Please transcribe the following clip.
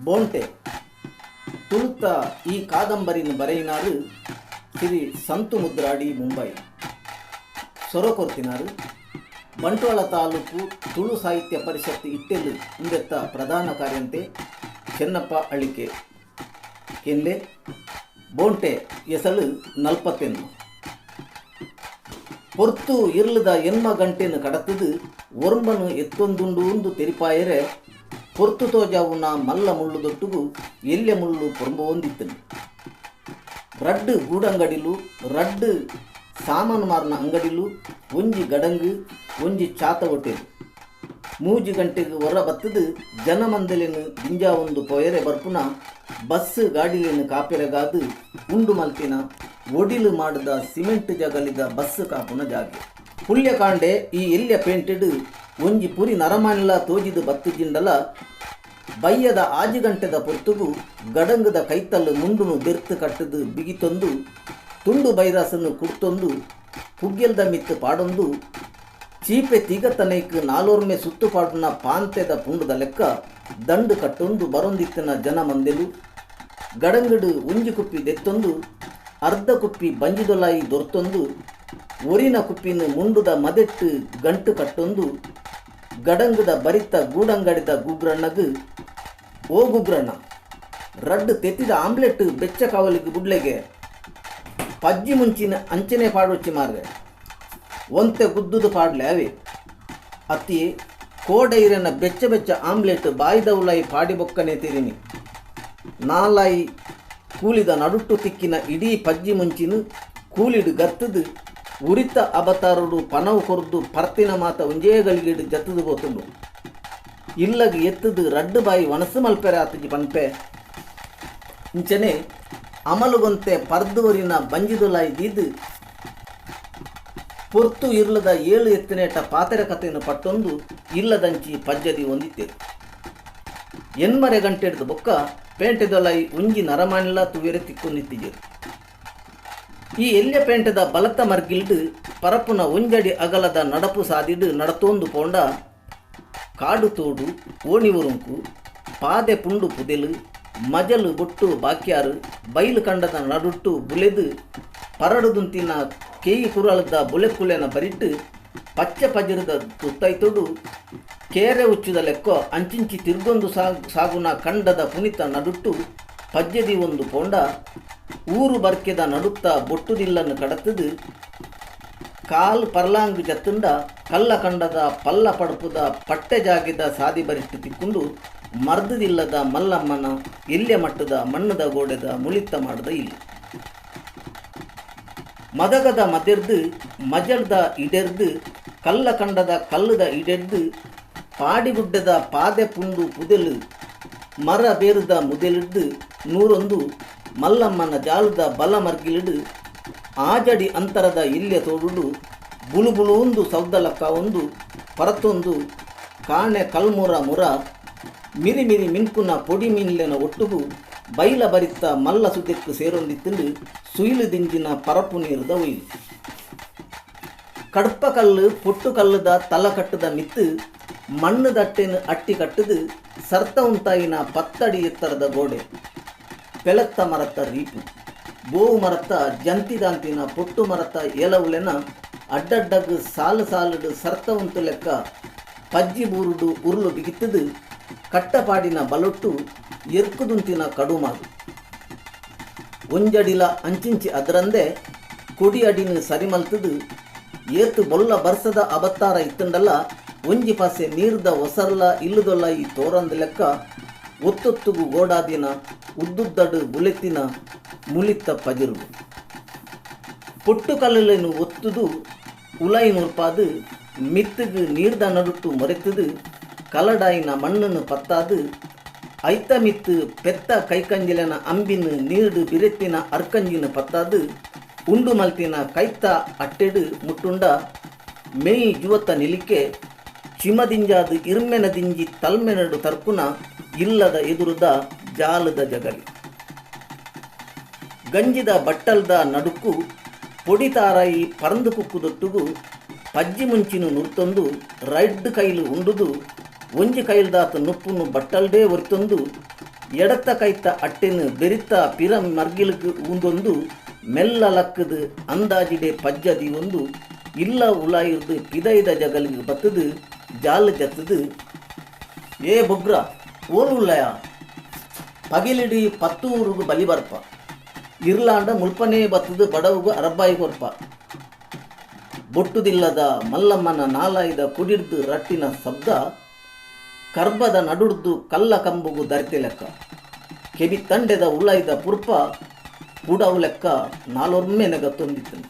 ಬೋಂಟೆ ತುಳುತ್ತ ಈ ಕಾದಂಬರಿನ ಬರೆಯಿನಾರು ಶ್ರೀ ಸಂತು ಮುದ್ರಾಡಿ, ಮುಂಬೈ. ಸೊರಕೊರ್ತಿನಾರು ಬಂಟ್ವಾಳ ತಾಲೂಕು ತುಳು ಸಾಹಿತ್ಯ ಪರಿಷತ್ ಇಟ್ಟೆಲ್ ಇಂದೆತ್ತ ಪ್ರಧಾನ ಕಾರ್ಯಂತೆ ಚೆನ್ನಪ್ಪ ಅಳಿಕೆ. ಕೆನ್ಲೆ ಬೋಂಟೆ ಎಸಲು 41. ಪೊರ್ತು ಇರ್ಲದ ಎನ್ಮ ಗಂಟೆನು ಕಡತದು ಒರ್ಂಬನು ಎತ್ತೊಂದುಂಡು ಉಂದು ತೆರಿಪಾಯರೆ ಪೊರ್ತು ತೋಜಾವುನ ಮಲ್ಲ ಮುಳ್ಳು ದೊಟ್ಟುಗು ಎಲ್ಲೆ ಮುಳ್ಳು ಪೊರ್ಂಬ ಹೊಂದಿತ್ತನು. ರಡ್ಡು ಗೂಡಂಗಡಿಲು, ರಡ್ಡು ಸಾಮಾನು ಮಾರನ ಅಂಗಡಿಲು, ಒಂಜಿ ಗಡಂಗು, ಒಂಜಿ ಚಾತ ಒಟ್ಟೆಲು. 3 ಗಂಟೆಗೆ ಹೊರ ಬತ್ತದು ಜನಮಂದಲೆನು ದಿಂಜಾ ಒಂದು ಪೋಯರೆ ಬರ್ಪುನ ಬಸ್ ಗಾಡಿಲೇನು ಕಾಪೆರಗಾದು ಉಂಡು ಮಲ್ತಿನ ಒಡಿಲು ಮಾಡದ ಸಿಮೆಂಟ್ ಜಗಲಿದ ಬಸ್ ಕಾಪುನ ಜಾಗೆ. ಪುಳ್ಯಕಾಂಡೆ ಈ ಎಲ್ಯ ಪೇಂಟೆಡ್ ಒಂಜಿ ಪುರಿ ನರಮಾನಿಲ ತೋಜಿದು ಬತ್ತು ಜಿಂಡಲ ಬಯ್ಯದ 6 ಗಂಟೆದ ಪೊರ್ತುಗು ಗಡಂಗದ ಕೈತಲ್ಲು ಮುಂಡುನು ಬೆರ್ತು ಕಟ್ಟದು ಬಿಗಿತೊಂದು ತುಂಡು ಬೈರಾಸನ್ನು ಕುಡ್ತೊಂದು ಪುಗ್ಗೆಲ್ದ ಮಿತ್ತು ಪಾಡೊಂದು ಚೀಪೆ ತಿಗತನೈಕ್ ನಾಲೋರ್ಮೆ ಸುತ್ತು ಪಾಡುನ ಪಾಂತೆದ ಪುಂಡುದ ಲೆಕ್ಕ ದಂಡು ಕಟ್ಟೊಂದು ಬರೊಂದಿತ್ತಿನ ಜನ ಮಂದೆಲು ಗಡಂಗಡು ಒಂಜಿ ಕುಪ್ಪಿ ದೆತ್ತೊಂದು ಅರ್ಧ ಕುಪ್ಪಿ ಬಂಜಿದೊಲಾಯಿ ದೊರ್ತೊಂದು ಒರಿನ ಕುಪ್ಪಿನ ಮುಂಡುದ ಮದೆಟ್ಟು ಗಂಟು ಕಟ್ಟೊಂದು ಗಡಂಗದ ಬರಿತ ಗೂಡಂಗಡಿದ ಗುಗ್ರಣ್ಣಗು, ಓ ಗುಗ್ರಣ್ಣ, ರಡ್ಡು ತೆತ್ತಿದ ಆಮ್ಲೆಟ್ ಬೆಚ್ಚ ಕಾವಲಿಗೆ ಬುಡ್ಲೆಗೆ ಪಜ್ಜಿ ಮುಂಚಿನ ಅಂಚನೆ ಪಾಡೊಚ್ಚಿ ಮಾರ್ರೆ, ಒಂತೆ ಗುದ್ದುದು ಪಾಡ್ಲೆ ಅವೆ ಅತ್ತಿ ಕೋಡೈರನ ಬೆಚ್ಚ ಬೆಚ್ಚ ಆಮ್ಲೆಟ್ ಬಾಯ್ದೌಲಾಯಿ ಪಾಡಿ ಬೊಕ್ಕನೆ ತಿರಿನಿ ನಾಲಾಯಿ ಕೂಲಿದ ನಡುಟ್ಟು ತಿಕ್ಕಿನ ಇಡೀ ಪಜ್ಜಿ ಮುಂಚಿನ ಕೂಲಿಡು ಗತ್ತದು ಉರಿತ ಅಬತಾರುಡು ಪನವು ಕೊರ್ದು ಪರ್ತಿನ ಮಾತ ಒಂಜೇ ಗಳಿಗೆಡು ಜತ್ತದು ಬೋತುಂಡು ಇಲ್ಲಗ ಎತ್ತದು ರಡ್ಡು ಬಾಯಿ ವನಸು ಮಲ್ಪೆರೆ ಆತಜಿ ಪನ್ಪೆ. ಇಂಚನೆ ಅಮಲುಗೊಂತೆ ಪರ್ದುವರಿನ ಬಂಜಿದುಲಾಯಿ ದೀದು ಪೊರ್ತು ಇರ್ಲದ 7 ಎತ್ತಿನೇಟ ಪಾತೆರ ಕಥೆಯನ್ನು ಪಟ್ಟೊಂದು ಇಲ್ಲದಂಚಿ ಪಜ್ಜದಿ ಹೊಂದಿತ್ತೇರು. 8 ಗಂಟೆಡ್ದು ಬೊಕ್ಕ ಪೇಂಟೆದೊಲಾಯಿ ಒಂಜಿ ನರಮಾನಿಲ ತುವೆರೆ ತಿಕ್ಕೊಂದಿತ್ತಿಜೆರು. ಈ ಎಲ್ಯ ಪೇಂಟೆದ ಬಲತ್ತ ಮರ್ಗಿಲ್ಡು ಪರಪುನ ಒಂಜಡಿ ಅಗಲದ ನಡಪು ಸಾದಿಡು ನಡತೊಂದು ಪೋಂಡ ಕಾಡು ತೋಡು ಓಣಿ ಉರುಂಕು ಪಾದೆ ಪುಂಡು ಪುದೆಲು ಮಜಲು ಬೊಟ್ಟು ಬಾಕ್ಯಾರು ಬೈಲು ಕಂಡದ ನಡುಟ್ಟು ಬುಲೆದು ಪರಡುದುಂತಿನ ಕೇಯಿ ಕುರಳದ ಬುಲೆಕುಲೆನ ಬರಿಟ್ಟು ಪಚ್ಚ ಪಜಿರದ ತುತ್ತೈತೊಡು ಕೇರೆ ಉಚ್ಚುದ ಲೆಕ್ಕೋ ಅಂಚಿಂಚಿ ತಿರ್ಗೊಂದು ಸಾಗುನ ಕಂಡದ ಪುನಿತ ನಡುಟ್ಟು ಪಜ್ಜದಿ ಒಂದು ಪೋಂಡ ಊರು ಬರ್ಕೆದ ನಡುತ್ತ ಬೊಟ್ಟುದಿಲ್ಲನ್ನು ಕಡತದು ಕಾಲು ಪರ್ಲಾಂಗ್ ಜತ್ತುಂಡ ಕಲ್ಲ ಕಂಡದ ಪಲ್ಲ ಪಡಪುದ ಪಟ್ಟೆ ಜಾಗಿದ ಸಾದಿ ಬರಿಟ್ಟು ತಿಕ್ಕೊಂಡು ಮರ್ದದಿಲ್ಲದ ಮಲ್ಲಮ್ಮನ ಎಲ್ಯ ಮಟ್ಟದ ಮಣ್ಣದ ಗೋಡೆದ ಮುಳಿತ ಮಾಡದ ಇಲ್ಲಿ ಮದಗದ ಮದೆರ್ದು ಮಜಲ್ದ ಇಡೆರ್ದು ಕಲ್ಲ ಕಂಡದ ಕಲ್ಲದ ಇಡೆರ್ದು ಪಾಡಿಗುಡ್ಡದ ಪಾದೆ ಪುಂಡು ಪುದೆಲು ಮರ ಬೇರುದ ಮುದೆಲಿಡ್ದು ನೂರೊಂದು ಮಲ್ಲಮ್ಮನ ಜಾಲದ ಬಲ ಮರ್ಗಿಲಿಡು ಆಜಡಿ ಅಂತರದ ಇಲ್ಯ ತೋಡುಡು ಬುಳುಬುಳುಂದು ಸೌದಲಕ್ಕ ಒಂದು ಪರತೊಂದು ಕಾಣೆ ಕಲ್ಮುರ ಮುರ ಮಿರಿ ಮಿರಿ ಮಿನ್ಕುನ ಪೊಡಿ ಮೀನ್ಲೆನ ಒಟ್ಟುಗು ಬೈಲ ಬರಿತ್ತ ಮಲ್ಲ ಸುದೆಕ್ಕು ಸೇರೊಂದಿತ್ತಂಡು ಸುಯಿಲು ದಿಂಜಿನ ಪರಪು ನೀರುದ ಒಯ್ಲು ಕಡ್ಪ ಕಲ್ಲು ಪೊಟ್ಟು ಕಲ್ಲುದ ತಲ ಕಟ್ಟದ ಮಿತ್ತು ಮಣ್ಣು ದಟ್ಟೆನು ಅಟ್ಟಿ ಕಟ್ಟದು ಸರ್ತ ಉಂತಾಯಿನ 10 ಅಡಿ ಎತ್ತರದ ಗೋಡೆ ಪೆಲತ್ತ ಮರತ್ತ ರೀಪು ಬೋವು ಮರತ್ತ ಜಂತಿದಾಂತಿನ ಪೊಟ್ಟು ಮರತ್ತ ಎಲವುಲೆನ ಅಡ್ಡಡ್ಡಗ್ ಸಾಲು ಸಾಲುಡು ಸರ್ತ ಉಂತು ಲೆಕ್ಕ ಪಜ್ಜಿ ಬೂರುಡು ಉರುಳು ಬಿಗಿತ್ತದು ಕಟ್ಟಪಾಡಿನ ಬಲೊಟ್ಟು ಎರ್ಕುದುಂತಿನ ಕಡುಮಾದು ಒಂಜಡಿಲ ಅಂಚಿಂಚಿ ಅದರಂದೆ ಕೊಡಿ ಅಡಿನ ಸರಿಮಲ್ತದು ಏತು ಬೊಲ್ಲ ಬರ್ಸದ ಅಬತ್ತಾರ ಇತ್ತಂಡಲ್ಲ ಒಂಜಿ ಪಾಸೆ ನೀರ್ದ ಒಸರ್ಲ ಇಲ್ಲದೊಲ್ಲ ಈ ತೋರಂದ ಲೆಕ್ಕ ಒತ್ತೊತ್ತುಗು ಗೋಡಾದಿನ ಉದ್ದುದ್ದಡು ಬುಲೆತ್ತಿನ ಮುಲಿತ್ತ ಪಜಿರು ಪೊಟ್ಟು ಕಲ್ಲುలను ಒತ್ತುದು ಉಲಾಯಿ ನೂರ್ಪಾದು ಮಿತ್ತುಗು ನೀರ್ದ ನಡುಟ್ಟು ಮೊರೆತದು ಕಲಡಾಯಿನ ಮಣ್ಣನ್ನು ಪತ್ತಾದು ಐತ ಮಿತ್ತು ಪೆತ್ತ ಕೈಕಂಜಿಲನ ಅಂಬಿನ ನೀರ್ಡು ಬಿರೆತ್ತಿನ ಅರ್ಕಂಜಿನ ಪತ್ತಾದು ಉಂಡು ಮಲ್ತಿನ ಕೈತ ಅಟ್ಟೆಡು ಮುಟ್ಟುಂಡ ಮೇಯ್ ಜುವತ್ತ ನಿಲಿಕೆ ಚಿಮದಿಂಜಾದು ಇರ್ಮೆನ ದಿಂಜಿ ತಲ್ಮೆನಡು ತರ್ಕುನ ಇಲ್ಲದ ಎದುರುದ ಜಾಲದ ಜಗಲಿ ಗಂಜಿದ ಬಟ್ಟಲ್ದ ನಡುಕು ಪೊಡಿ ತಾರಾಯಿ ಪರಂದು ಕುಕ್ಕುದೊಟ್ಟುಗು ಪಜ್ಜಿ ಮುಂಚಿನ ನುರ್ತೊಂದು ರೈಡ್ ಕೈಲು ಉಂಡುದು ಒಂಜಿ ಕೈಲ್ದಾತ ನುಪ್ಪುನು ಬಟ್ಟಲ್ದೇ ಒರ್ತೊಂದು ಎಡತ್ತ ಕೈತ ಅಟ್ಟೆನ್ ಬೆರಿತ್ತ ಪಿರ ಮರ್ಗಿಲ್ಗ್ ಊಂದೊಂದು ಮೆಲ್ಲ ಲಕ್ಕ್ದ್ ಅಂದಾಜಿಡೇ ಪಜ್ಜ ದೀವೊಂದು ಇಲ್ಲ ಉಲಾಯಿರ್ದ್ ಪಿದಯಿದ ಜಗಲಿಗ್ ಬತ್ತ್ದ್ ಜಾಲ್ ಜತ್ತ್ದ್ ಏ ಬೊಗ್ರ ಓಲು ಉಲ್ಲಯಾ? ಪಗೆಲಿಡೀ ಪತ್ತೂರುಗು ಬಲಿ ಬರ್ಪ. ಇರ್ಲಾಂಡ ಮುಲ್ಪನೇ ಬತ್ತ್ದ್ ಬಡವುಗು ಅರಬ್ಬಾಯಿ ಕೊರ್ಪ. ಬೊಟ್ಟುದಿಲ್ಲದ ಮಲ್ಲಮ್ಮನ ನಾಲಾಯಿದ ಕೊಡಿಡ್ದ್ ರಟ್ಟಿನ ಸಬ್ದ ಕರ್ಬದ ನಡುಡ್ದು ಕಲ್ಲ ಕಂಬುಗು ದರ್ತಿಲೆಕ್ಕ, ಕೆಬಿತ್ತಂಡೆದ ಉಲಯಿದ ಪುರ್ಪ ಪುಡವುಲೆಕ್ಕ ನಾಲೊರ್ಮೆ ನೆಗತೊಂದಿತ್ತ್ಂಡ್.